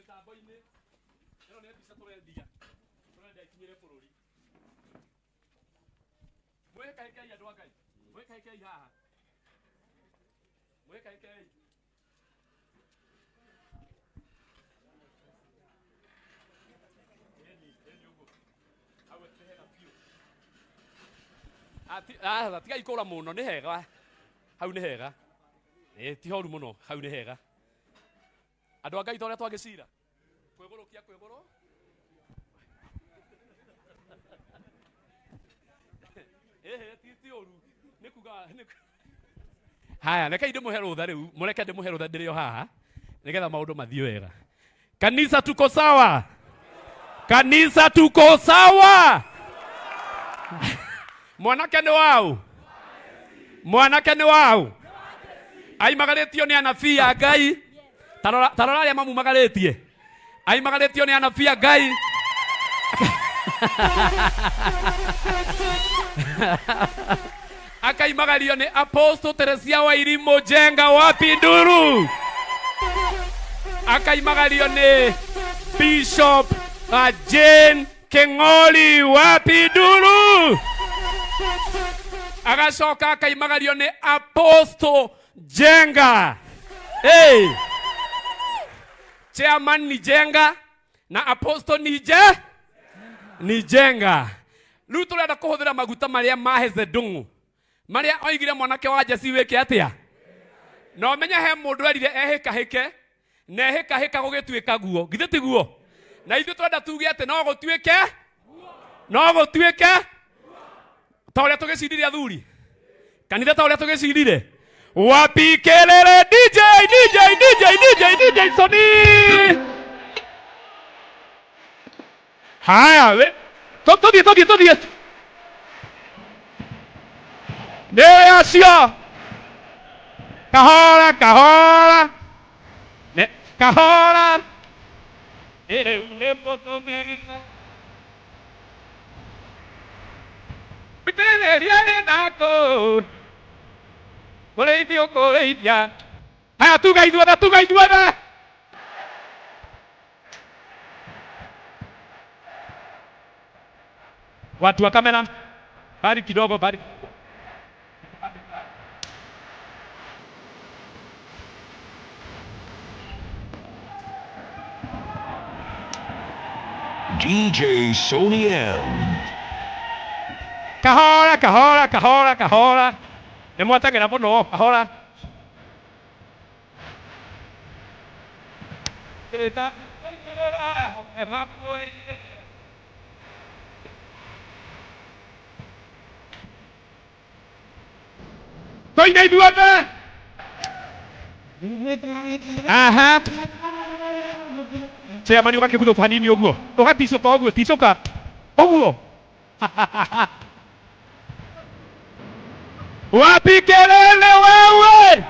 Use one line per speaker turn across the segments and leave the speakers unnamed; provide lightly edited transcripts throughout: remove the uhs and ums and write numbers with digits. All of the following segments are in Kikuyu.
Mĩtambo-inĩ ĩno nĩ mbica tũrendia, tũrenda ikinyĩre bũrũri. Mwĩhĩkahĩkei, andũ a Ngai, mwĩhĩkahĩkei haha, mwĩhĩkahĩkei. Ĩni, ĩni ũguo hau nĩ hega biũ. Ah, tigai kũra mũno, nĩ hega hau, nĩ hega. Ĩ, ti horu mũno, hau nĩ hega. Andũ a Ngai, ta ũrĩa twagĩcira kwĩgũrũkia kwĩgũrũ. Ĩhĩ, ti ũru nĩ kuga haya, rekei ndĩmũhe rũtha rĩu, mũreke ndĩmũhe rũtha ndĩrĩ o haha nĩgetha maũndũ mathiĩ wega. Kanisa, tuko sawa? Kanisa, tuko sawa? Mwanake nĩ waũ? Mwanake nĩ waũ? Aimagarĩtio nĩ anabii a Ngai. Tarora arĩa mamumagarĩtie. Aimagarĩtio nĩ anabii a Ngai, akaimagario nĩ Apostle Teresia wa Irimũ Njenga wa Pinduru, akaimagario nĩ Bishop Jane Kĩng'ori wa Pinduru, agacoka akaimagario nĩ Apostle Njenga. Hey! Chairman ni Njenga na Apostle ni Njenga. Rĩu tũrenda kũhũthĩra maguta marĩa ma Hezedungu marĩa oigire mwanake wa Jesi wĩke atĩa? Na ũmenye he mũndũ erire ehĩkahĩke na ehĩkahĩka gũgĩtuĩka guo, githĩ ti guo? Na ithuĩ twenda tuge atĩ no gũtuĩke, no gũtuĩke ta ũrĩa tũgĩcirire, athuri kanitha, ta ũrĩa tũgĩcirire. Wapi kelele? DJ, DJ, DJ, DJ, DJ Sony. Haya, we tũthiĩ, tũthiĩ, tũthiĩ nĩ acio. Kahora, kahora, kahora. Rĩu nĩ mũtũmĩre Itĩrĩria ĩnakũ kũrĩithia ũkũrĩithia. Haya, tuga ithuothe, tuga ithuothe. Watu wa kamera, bari kidogo, bari.
DJ Sony M.
Kahora, kahora, kahora, kahora. Nĩ mwateng'era mũno, kahora. Ĩta- Tũine ithuothe. Aha. Chairman, ũgakĩguthũka hanini ũguo, ũgaticũka ũguo, ticũka ũguo. Wapi kelele wewe?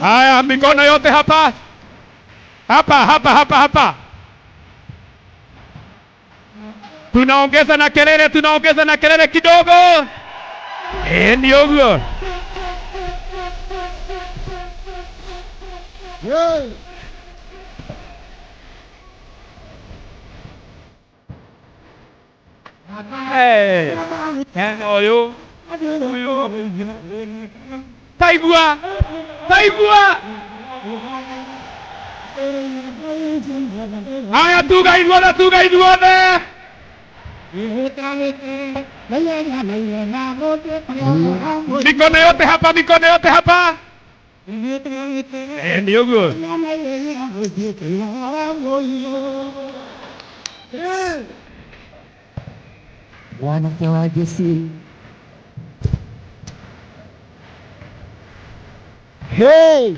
Haya, mikono yote hapa hapa hapa hapa hapa. Tunaongeza na kelele, tunaongeza na kelele kidogo. Eh, ni ũguo. Eh, ũyũ ũyũ, taigua, taigua. Haya, tuga ithuothe, tuga ithuothe. Mikono yote hapa, mikono yote hapa. Eh, ni ũguo.
Mwanake wa Jesi. Hey!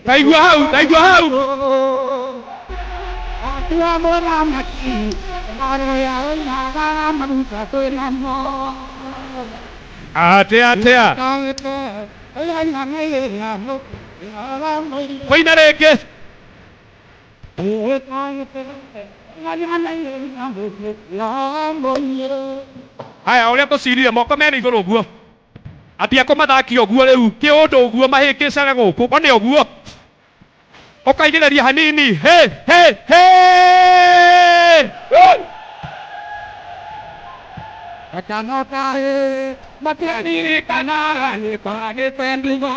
Taigua hau, taigua hau. Atea, atea. Koina rĩngĩ. Haya, ũrĩa tũcirire moko merĩ igũrũ ũguo. Ambia kũmathakia ũguo rĩu kĩũndũ ũguo mahĩngĩcaga gũkũ one ũguo ũkaigĩrĩria hanini he he he. Matiaririkanaga nĩ kwagĩte nduma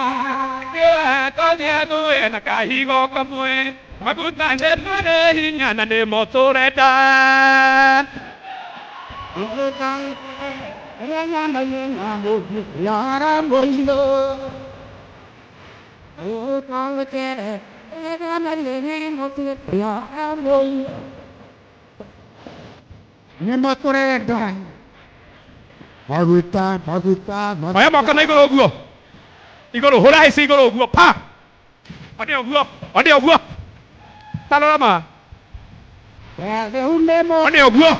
tũnyeruĩ na kahigo kamwe maguta nĩ marĩ hinya na nĩmo tũrenda.
Nĩmo tũrenda. Maguta, maguta, maguta.
Oya moko na igũrũ ũguo igũrũ hũra hĩci igũrũ ũguo pa one ũguo one ũguo tarora ma.
Rĩu nĩmo.
One ũguo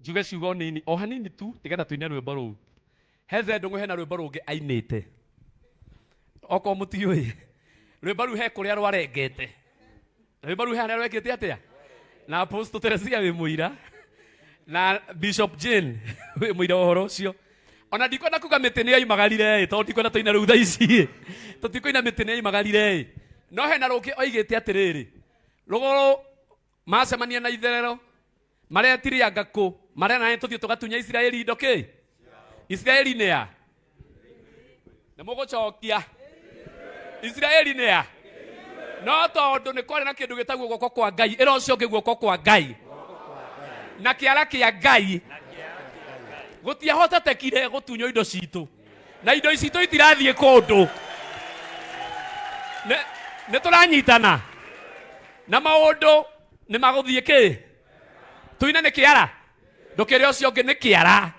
njuge ciugo nini o hanini tu tigetha tuine rwĩmbo rũu. Heze Ndũng'ũ hena rwĩmbo rũngĩ ainĩte okorwo mũtiũĩ rwĩmbo rũu he kũrĩa rwarengete rwĩmbo rũu he harĩa rwekĩte atĩa na Apostle Teresia wĩ mũira na Bishop Jane wĩ mũira wa ũhoro ũcio ona ndikwenda kuga mĩtĩ nĩ yoimagarire ĩ tondũ ndikwenda tũine rĩu thaa ici ĩ tũtikũina mĩtĩ nĩ yoimagarire ĩ no hena rũngĩ oigĩte atĩrĩrĩ rũgũrũ macemania na itherero maretire anga kũ marena nĩ tũthiĩ tũgatunya Isiraeli indo kĩ Isiraeli nĩ ya nĩ mũgũcokia Isiraeli nĩ ya no tondũ nĩ kwarĩ na kĩndũ gĩtagwo guoko kwa Ngai ĩra ũcio ũngĩ guoko kwa Ngai na kĩara kĩa Ngai gũtiahotetekire gũtunywo indo citũ na indo citũ itirathiĩ kũndũ nĩ tũranyitana na maũndũ nĩ magũthiĩ kĩ tuine nĩ kĩara ndũkĩre ũcio ũngĩ nĩ kĩara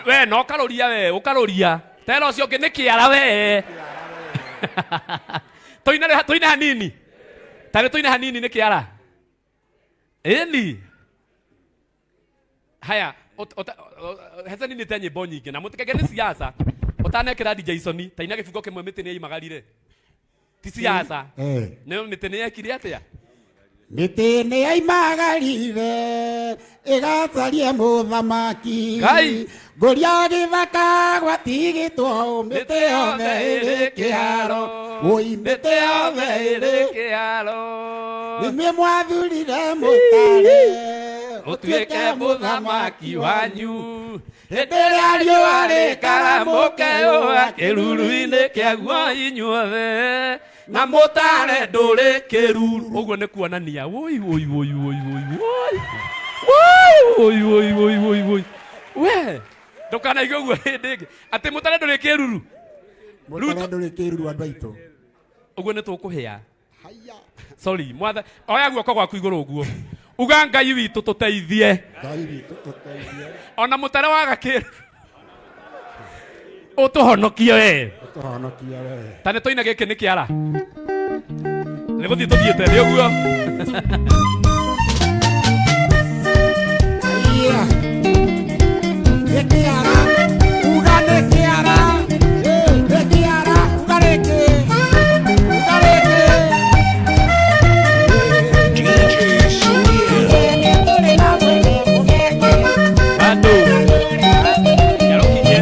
we no ũkarũria we ũkarũria tera ũcio ũngĩ nĩ kĩara we tuine tuine hanini tarĩ tuine hanini nĩ kĩara ĩni haya hece ninĩte nyĩmbo nyingĩ na mũtikenge nĩ siasa ũtanekĩra DJ Sony taina gĩbungo kĩmwe mĩtĩ nĩ yoimagarire ti siasa nĩ mĩtĩ nĩ yekire atĩa
Mĩtĩ nĩ yaimagarire ĩgacarie mũthamaki.
Ngai.
Ngũria gĩthaka gwatigĩtwo mĩtĩ yothe ĩrĩ kĩharo wũi mĩtĩ yothe ĩrĩ
kĩharo
nĩmwe mwathurire mũtare
ũtuĩke mũthamaki wanyu
hĩndĩ ĩrĩa riũa rĩkaramũke
rĩkaramũke kĩruru-inĩ kĩaguo inyuothe na mũtare ndũrĩ kĩruru ũguo nĩ kuonania woi woi woi woi woi woi woi woi woi woi woi we ndũkanaigue ũguo hĩndĩ ĩngĩ atĩ mũtare ndũrĩ kĩruru
Mũtare ndũrĩ kĩruru andũ aitũ.
Ũguo nĩ tũkũhĩa.
Haya.
Sorry mwatha oya guoko gwaku igũrũ ũguo uga Ngai witũ tũteithie.
Ngai witũ tũteithie.
Ona mũtare waga kĩruru ũtũhonokie we.
Ũtũhonokie we.
Ta nĩ tũina gĩkĩ nĩ kĩara nĩ gũthiĩ tũthiĩte nĩ ũguo.
Haya. Nĩ kĩara uga nĩ kĩara nĩ kĩara uga rĩngĩ uga rĩngĩ.
DJ Sony M.
Bado yarũkinyie.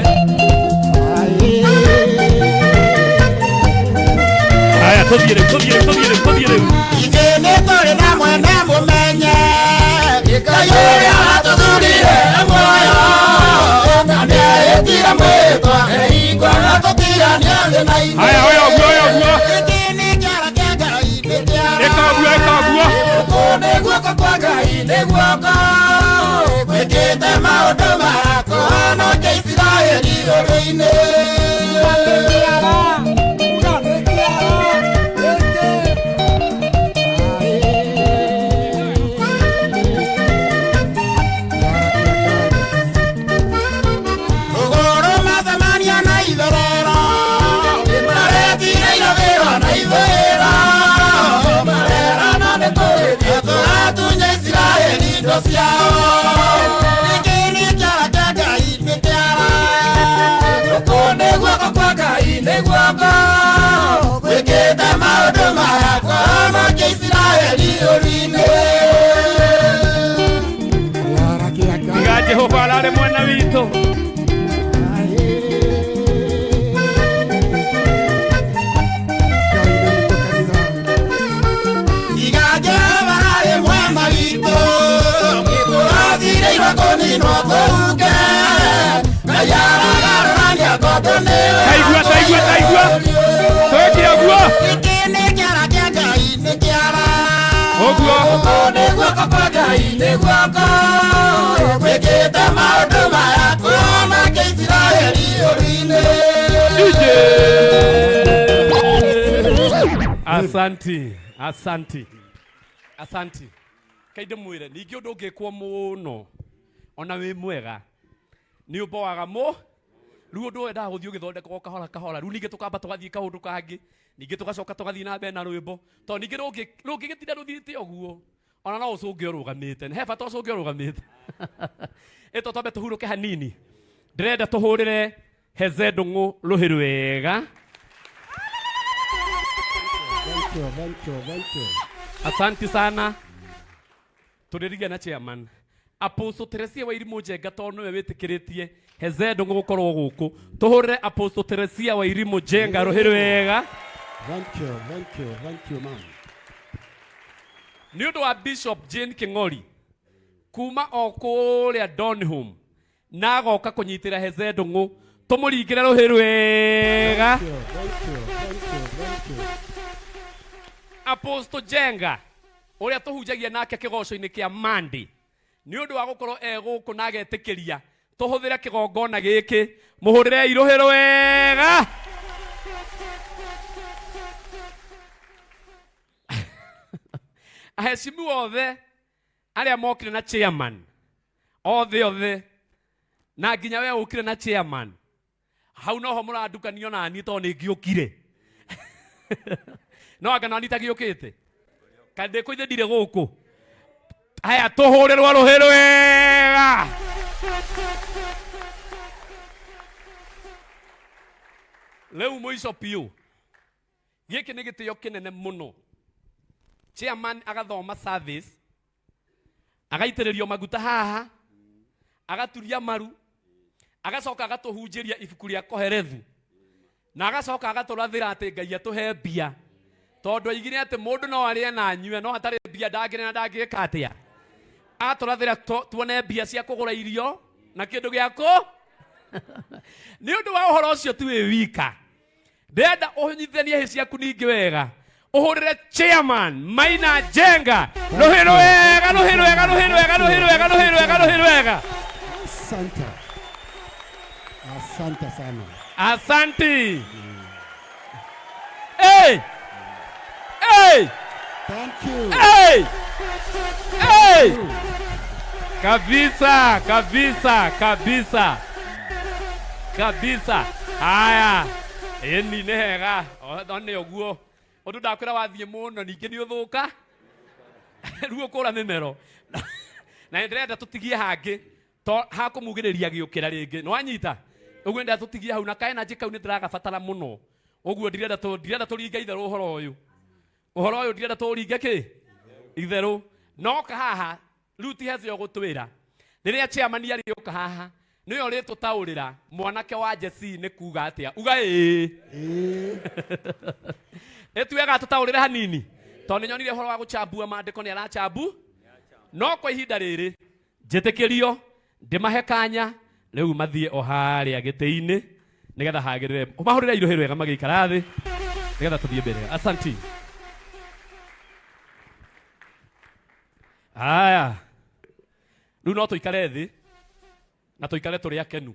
Haya tũthiĩ rĩu tũthiĩ rĩu tũthiĩ rĩu tũthiĩ rĩu.
Ithuĩ nĩ tũrĩ na mwene mũmenye Ngai ũrĩa watũthurire muoyo na nĩehĩtire mwĩtwa eingwa na tũtigania thĩna-inĩ.
Haya oya ũguo oya ũguo.
Gĩkĩ nĩ kĩara kĩa Ngai nĩ kĩara.
Ĩka ũguo ĩka ũguo.
Gũkũ nĩ guoko kwa Ngai nĩ guoko gwĩkĩte maũndũ ma kũhonokia Isiraeli rũrũ-inĩ. Rũgũrũ macemania na Indo ciao. Gĩkĩ nĩ kĩara kĩa Ngai, nĩ kĩara. Gũkũ nĩ guoko kwa Ngai, nĩ guoko. Gwĩkĩte maũndũ maya kũhonokia Isiraeli ũru-inĩ.
Kĩara kĩa Ngai.
Tiga Jehova ararĩ mwena witũ.
Ngai nĩ witũ kanitha.
Tiga Jehova ararĩ mwena witũ, nĩtũrathirĩirwo kũninwo tũhuke. Ngai aragarũrania tondũ nĩwe
Taigua, taigua, taigua. Twĩke ũguo.
Gĩkĩ nĩ kĩara kĩa Ngai, nĩ kĩara.
Ũguo.
Gũkũ nĩ guoko kwa Ngai, nĩ guoko. Gwĩkĩte maũndũ maya kũhonokia Isiraeli ũru-inĩ.
DJ. Asanti, asanti, asanti. Kai ndĩmwĩre ningĩ ũndũ ũngĩkwo mũno ona wĩ mwega nĩ ũmboaga mũ rĩu ũndũ wendaga gũthiĩ ũgĩthondekwo kahora kahora rĩu ningĩ tũkamba tũgathiĩ kaũndũ kangĩ ningĩ tũgacoka tũgathiĩ na mbere na rwĩmbo tondũ ningĩ rũngĩgĩtinda rũthiĩte ũguo ona no ũcũnge ũrũgamĩte he bata ũcũnge ũrũgamĩte ĩto twambe tũhurũke hanini ndĩrenda tũhũrĩre Heze Ndung'u rũhĩ rwega.
Thank you, thank you, thank you.
Asanti sana. Tũrĩrigia na chairman. Apostle Teresia Wairimu Njenga tondũ nĩwe wĩtĩkĩrĩtie Heze Ndung'u gũkorwo gũkũ. Tũhũrĩre Apostle Teresia Wairimu Njenga rũhĩ rwega.
Thank you, thank you, thank you, ma'am.
Nĩ ũndũ wa Bishop Jane King'ori kuma o kũrĩa Donholm na agoka kũnyitĩra Heze Ndung'u tũmũringĩre rũhĩ rwega.
Thank you, thank you, thank you, thank you.
Apostle Jenga ũrĩa tũhunjagia nake kĩgoco-inĩ kĩa Monday nĩ ũndũ wa gũkorwo e gũkũ na agetĩkĩria tũhũthĩre kĩgongona gĩkĩ mũhũrĩre rũhĩ rwega. Aheshimiwa othe arĩa mokire na chairman othe othe na nginya we ũkire na chairman hau noho mũrandukanio na niĩ tondũ nĩ ngĩũkire no anga nani itagĩũkĩte kaĩ ndĩkũithe ndirĩ gũkũ haya tũhũrĩrwo rũhĩ rwega. Rĩu mũico biũ gĩkĩ nĩ gĩtĩo kĩnene mũno chairman agathoma service agaitĩrĩrio maguta haha agaturia maru agacoka agatũhunjĩria ibuku rĩa Kohelethu na agacoka agatũrathĩra atĩ Ngai atũhe mbia tondũ aigire atĩ mũndũ no arĩe na anyue no atarĩ mbia ndangĩrĩa na ndangĩka atĩa atũrathĩra tuone mbia cia kũgũra irio na kĩndũ gĩa kũ nĩ ũndũ wa ũhoro ũcio ti wĩ wika ndĩrenda ũnyitithanie hĩ ciaku ningĩ wega ũhũrĩre chairman Maina Njenga rũhĩ rwega rũhĩ rwega rũhĩ rwega rũhĩ rwega rũhĩ rwega rũhĩ rwega.
Asante. Asante sana.
Asanti. Hey! Hey!
Thank you.
Hey! Hey! Kabisa, kabisa, kabisa. Kabisa. Haya. Ĩni nĩ hega. O nĩ ũguo. Ũndũ ndakwĩra wathiĩ mũno ningĩ nĩ ũthũka. Rĩu ũkũra mĩmero. Na nĩ ndĩrenda tũtigie hangĩ to hakũmugĩrĩria gĩũkĩra rĩngĩ. Nĩ wanyita? Ũguo ndĩrenda tũtigie hau na kaenanjĩ kau nĩ ndĩragabatara mũno. Ũguo ndirenda tũringe itherũ ũhoro ũyũ. Ũhoro ũyũ ndirenda tũringe kĩ? Itherũ. No haha rĩu ti Heze ũgũtwĩra. Rĩrĩa chairman arĩũka haha nĩwe ũrĩtũtaũrĩra mwanake wa Jesse nĩ kuga atĩa. Uga ĩĩ. Ĩtuĩga tũtaũrĩre hanini. Tondũ nĩ nyonire ũhoro wa gũchambua maandĩko nĩ arachambu. No kwa ihinda rĩrĩ njĩtĩkĩrio ndĩmahe kanya rĩu mathiĩ o harĩa gĩtĩ-inĩ nĩgetha hagĩrĩre mahũrĩre irũhĩ rwega magĩikara thĩ nĩgetha tũthiĩ mbere. Asanti. Haya. Rĩu no tũikare thĩ na tũikare tũrĩ akenu.